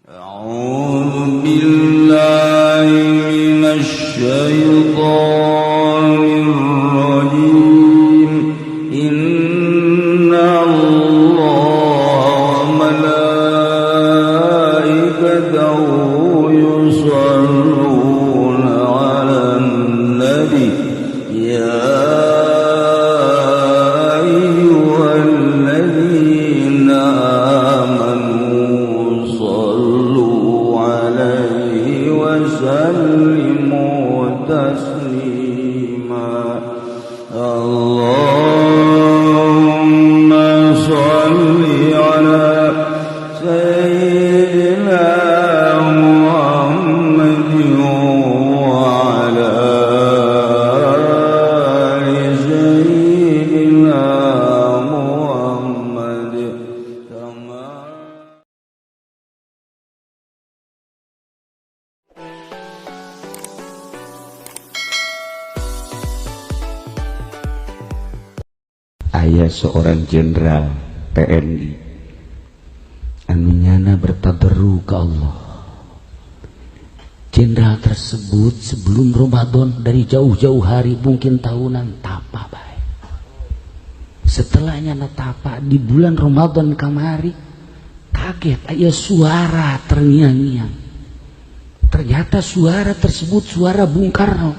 أعوذ بالله من الشيطان الرجيم. إن الله وملائكته يصلون على النبي، يا أيها الذين آمنوا صلوا عليه وسلموا تسليما. اللهم صل على سيدنا محمد وعلى آل سيدنا محمد كما Aya seorang jenderal TNI anu nyana bertadarru ke Allah. Jenderal tersebut sebelum Ramadan dari jauh-jauh hari, mungkin tahunan, tapa baik. Setelahnya tapa di bulan Ramadan kamari, kaget aya suara terngiang-ngiang. Ternyata suara tersebut suara Bung Karno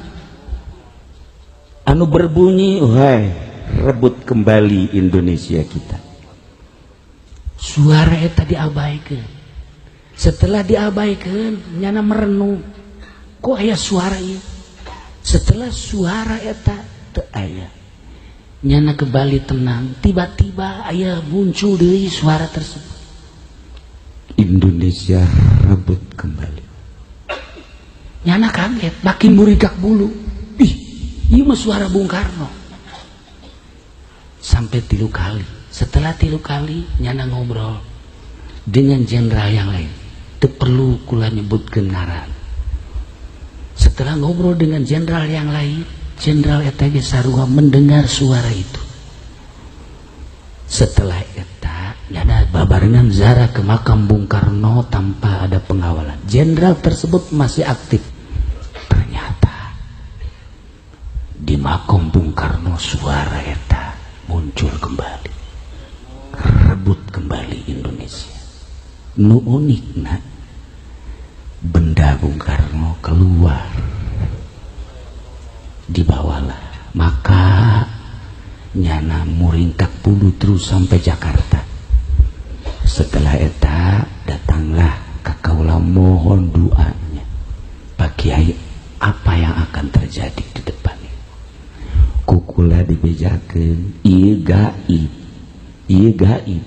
anu berbunyi, "Wahai, rebut kembali Indonesia kita." Suara eta diabaikan. Setelah diabaikan, nyana merenung, kok aya suara ieu? Setelah suara eta teu aya, nyana kembali tenang. Tiba-tiba aya muncul deui suara tersebut, "Indonesia rebut kembali." Nyana kaget, makin muringkak bulu. Ih, ieu mah suara Bung Karno. Sampai 3 kali. Setelah 3 kali, nyana ngobrol dengan jenderal yang lain. Teu perlu kula nyebutkeun ngaran. Setelah ngobrol dengan jenderal yang lain, jenderal eta ge sarua mendengar suara itu. Setelah eta, nyana babarengan ziarah ke makam Bung Karno tanpa ada pengawalan. Jenderal tersebut masih aktif. Ternyata di makam Bung Karno suara eta muncul kembali, "Rebut kembali Indonesia." Nu unikna, benda Bung Karno keluar, dibawalah. Maka nyana muringkak bulu terus sampai Jakarta. Setelah eta datanglah ke kaula, mohon doanya, Pak Kiai, apa yang akan terjadi di depan ini? Ku kula dibejakeun, ieu gaib, ieu gaib,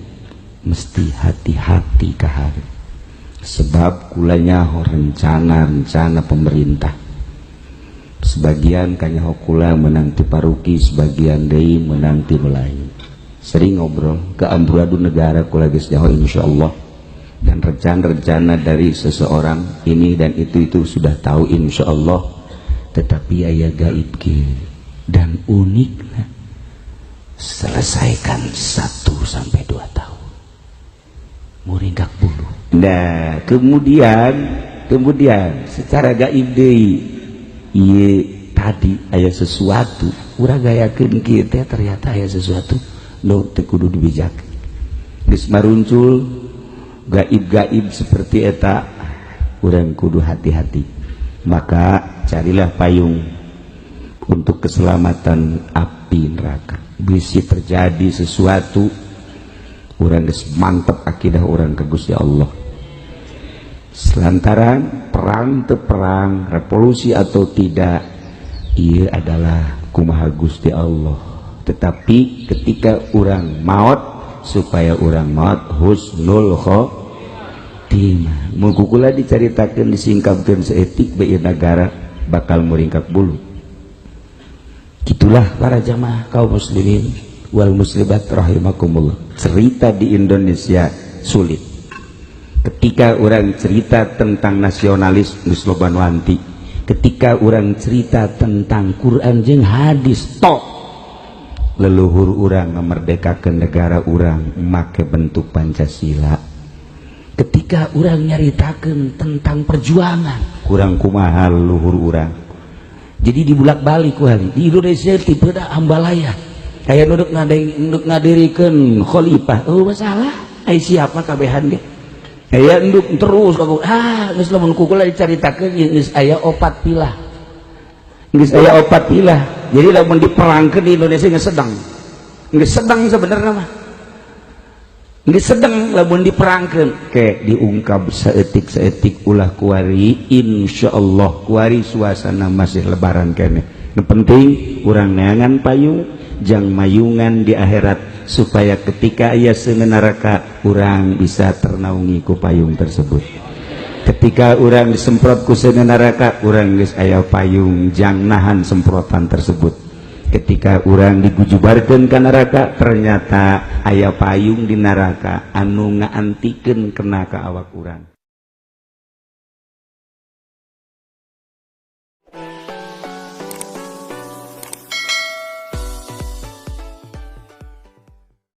mesti hati-hati ka hareup, sebab kula nyaho rencana-rencana pemerintah. Sebagian kanyaho kula menang ti Paruki, sebagian deui menang ti Melayu. Sering ngobrol ke amburadul negara, kula geus nyaho insyaallah, dan rencana-rencana dari seseorang ini dan itu sudah tahu insyaallah. Tetapi aya gaib ge. Dan uniknya, selesaikan 1 sampai 2 tahun, muringkak bulu. Nah, kemudian kemudian secara gaib deui, ieu tadi aya sesuatu, urang gayakeun kieu teh ternyata aya sesuatu nu teu kudu dibijak. Geus maruncul gaib-gaib seperti eta, urang kudu hati-hati. Maka carilah payung untuk keselamatan api neraka. Bisi terjadi sesuatu, urang geus mantep akidah urang ke Gusti Allah. Selantaran perang teu perang, revolusi atau tidak, ia adalah kumaha Gusti Allah. Tetapi ketika urang maut, supaya urang maut husnul khotimah. Mun ku kula dicaritakeun, disingkapkeun saeutik bae, negara bakal muringkak bulu. Gitulah para jamaah kaum muslimin wal muslimat rahimakumullah. Cerita di Indonesia sulit. Ketika orang cerita tentang nasionalis, geus loba nu anti. Ketika orang cerita tentang Quran jeung hadis, tok leluhur urang ngemerdekakeun negara urang make bentuk Pancasila. Ketika urang nyaritakeun tentang perjuangan, kurang kumaha luhur urang. Jadi dibulak-balik ku hari di Indonesia tipe dah ambalaya kayak nuduk ngadeng, ngadirikeun khalifah. Oh, masalah ai siapa kabehan ge aya enduk terus kamu. Ah, geus lamun ku kula dicaritakeun geus aya opat pilah, geus aya opat pilah. Jadi lamun diperangkeun di Indonesia geus sedang, geus sedang sebenarnya mah, geus sedang lamun diperangkeun ke diungkap saeutik-saeutik ulah kuari. Insyaallah kuari suasana masih lebaran kene. Nu penting urang neangan payung jang mayungan di akhirat, supaya ketika aya seuneu neraka urang bisa ternaungi ku payung tersebut. Ketika urang disemprot ku seuneu neraka, urang geus aya payung jang nahan semprotan tersebut. Ketika urang digujubarkeun ka neraka, ternyata aya payung di neraka anu ngaantikeun kena ka awak urang.